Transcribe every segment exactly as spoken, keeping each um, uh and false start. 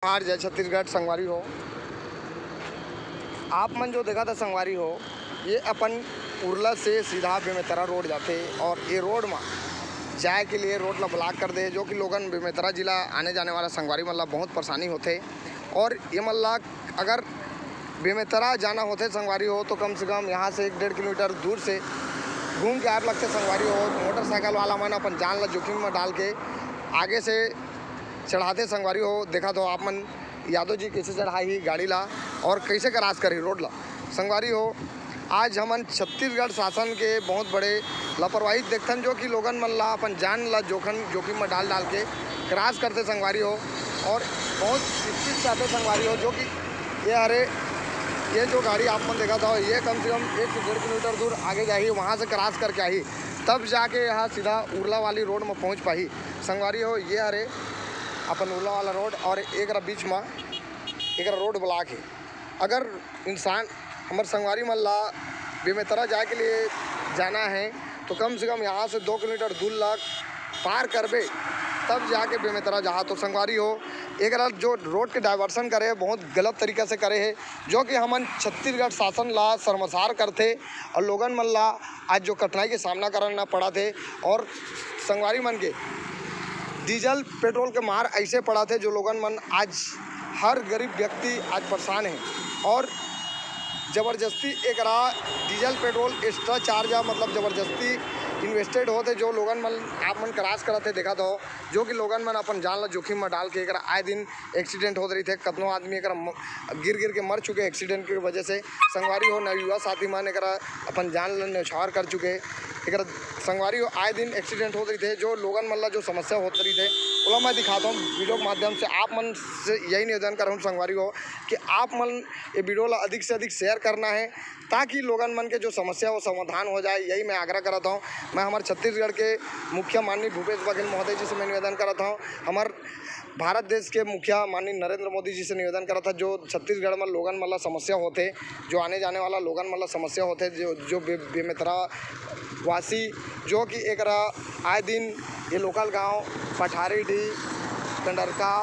जोहार, जय छत्तीसगढ़ संगवारी हो। आप मन जो देखत हा संगवारी हो, ये अपन उरला से सीधा बेमेतरा रोड जाथे और ये रोड म जाए के लिए रोड ला ब्लॉक कर दे, जो कि लोगन बेमेतरा जिला आने जाने वाला संगवारी मन ला बहुत परेशानी होथे। और ये मन ला अगर बेमेतरा जाना होथे संगवारी हो, तो कम से कम यहाँ से एक डेढ़ किलोमीटर दूर से घूम के आए लगथे संगवारी हो। मोटरसाइकिल वाला मन अपन जान ला जोखिम में डाल के आगे से चढ़ाथे संगवारी हो। देखत हो आप मन यादव जी कैसे चढ़ाही गाड़ी ला और कैसे क्रॉस करही रोड ला। संगवारी हो, आज हमन छत्तीसगढ़ शासन के बहुत बड़े लापरवाही देखथन, जो कि लोगन मन ला अपन जान ला जोखन जोखिम में डाल डाल के क्रॉस करथे संगवारी हो। और बहुत स्पीड से आथे संगवारी हो, जो कि ये हरे, ये जो गाड़ी आप मन देखत हो, ये कम से कम एक से डेढ़ किलोमीटर दूर आगे जाही, वहाँ से क्रॉस करके आही, तब जाके यहाँ सीधा उरला वाली रोड में पहुँच पाही संगवारी हो। ये हरे अपन उरला वाला रोड और एकरा बीच में एकरा रोड ब्लॉक है। अगर इंसान हमर संगवारी मन ला बेमेतरा जाए के लिए जाना है, तो कम से कम यहाँ से दो किलोमीटर दूर ला पार करबे, तब जाके बेमेतरा जहाँ। तो संगवारी हो, एकरा जो रोड के डाइवर्सन करे है, बहुत गलत तरीका से करे है, जो कि हमन छत्तीसगढ़ शासन ला शर्मसार करथे और लोगन मन ला आज जो कठिनाई के सामना करना पड़त हे। और संगवारी मन के डीजल पेट्रोल के मार ऐसे पड़त हे, जो लोगन मन आज हर गरीब व्यक्ति आज परेशान हे। और जबरदस्ती एकरा डीजल पेट्रोल एक्स्ट्रा चार्ज, मतलब जबरदस्ती इन्वेस्टेड होत हे, जो लोगन मन आप मन क्रॉस करत हे, देखत हो, जो कि लोगन मन अपन जान ला जोखिम में डाल के एकरा आए दिन एक्सीडेंट होत रहिथे। कतनो आदमी एकरा म-, गिर गिर के मर चुके एक्सीडेंट के वजह से। संगवारी हो, नवयुवा साथी मन एकरा अपन जान ला न्यौछावर कर चुके। एकरा संगवारी हो, आए दिन एक्सीडेंट होत रहिथे, जो लोगन मन ला जो समस्या होत रहिथे, ओला मैं दिखाता हूँ वीडियो के माध्यम से। आप मन से यही निवेदन करहूँ संगवारी हो कि आप मन ये वीडियो ला अधिक से अधिक शेयर करना है, ताकि लोगन मन के जो समस्या हो समाधान हो जाए। यही मैं आग्रह करत हूँ। मैं हमर छत्तीसगढ़ के मुखिया माननीय भूपेश बघेल महोदय जी से मैं निवेदन करत हूँ, हमर भारत देश के मुखिया माननीय नरेंद्र मोदी जी से निवेदन करत हूँ, जो छत्तीसगढ़ में लोगन मन ला समस्या होथे, जो आने जाने वाला लोगन मन ला समस्या होथे, जो, जो बे-, बेमेतरा वासी, जो कि एकरा आए दिन ये लोकल गांव पठारीडीह, कंडरका,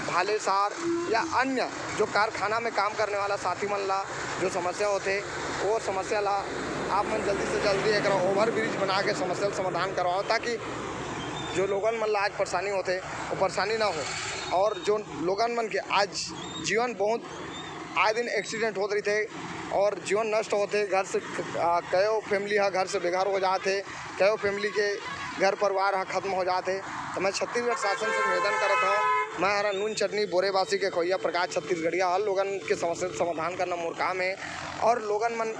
भालेसार या अन्य जो कारखाना में काम करने वाला साथी मन ला जो समस्या होथे, वो समस्या ला आप मन जल्दी से जल्दी एकरा ओवर ब्रिज बना के समस्या ला समाधान करवाओ, ताकि जो लोगन मन ला आज परेशानी होथे, वो परेशानी ना हो। और जो लोगन मन के आज जीवन बहुत आए दिन एक्सीडेंट होत रहिथे और जीवन नष्ट होथे, घर से क-, आ, कयो फैमिली ह घर से बेघर हो जात हे, कयो फैमिली के घर परिवार ह खत्म हो जात हे। तो मैं छत्तीसगढ़ शासन से निवेदन करत हूँ, मैं हरा नून चटनी बोरेबासी के खोइया प्रकाश छत्तीसगढ़िया, हर लोगन के समस्या के समाधान करना मोर काम है और लोगन मन,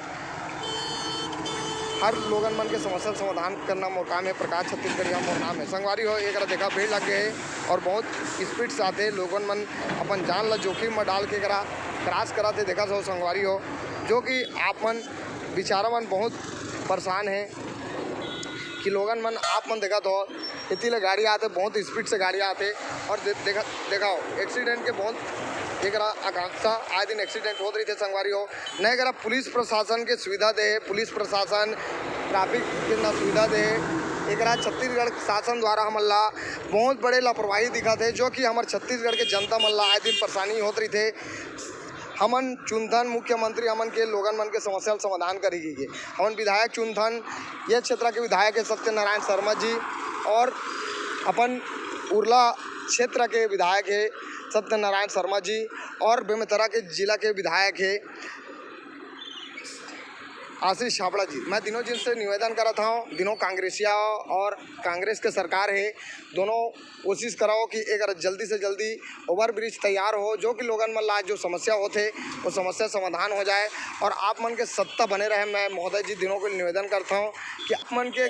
हर लोगन मन के समस्या के समाधान करना मोर काम है। प्रकाश छत्तीसगढ़िया मोर नाम है। संगवारी हो, एकरा देखा भीड़ लग गए है और बहुत स्पीड से आते लोगन मन अपन जान ला जोखिम में डाल के एकरा क्रॉस कराते देखा हो संगवारी हो, जो कि आप मन बेचारा मन बहुत परेशान है कि लोगन मन, आप मन देखत हो, एती ले गाड़ी आथे, बहुत स्पीड से गाड़ी आथे और दे-, देखा, देखा हो, एक्सीडेंट के बहुत एकरा आकांक्षा, आए दिन एक्सीडेंट होत रहिथे संगवारी हो। न एकरा पुलिस प्रशासन के सुविधा दे, पुलिस प्रशासन ट्रैफिक के न सुविधा दे, एकरा छत्तीसगढ़ शासन द्वारा हमन ला बहुत बड़े लापरवाही दिखत हे, जो कि हमर छत्तीसगढ़ के जनता मन ला आए दिन परेशानी होत रहिथे। हमन चुनथन मुख्यमंत्री हमन के लोगन मन के समस्या ल समाधान करही कहिके। हमन विधायक चुनथन, ये क्षेत्र के विधायक है सत्यनारायण शर्मा जी और अपन उरला क्षेत्र के विधायक है सत्यनारायण शर्मा जी और बेमेतरा के जिला के विधायक है आशीष छाबड़ा जी। मैं दिनों जिन से निवेदन करत हूँ, दिनों कांग्रेसिया और कांग्रेस के सरकार है, दोनों कोशिश कराओ कि एक जल्दी से जल्दी ओवर ब्रिज तैयार हो, जो कि लोगन मन ला जो समस्या होथे, वो समस्या समाधान हो जाए और आप मन के सत्ता बने रहे। मैं महोदय जी दिनों को निवेदन करता हूँ कि आप मन के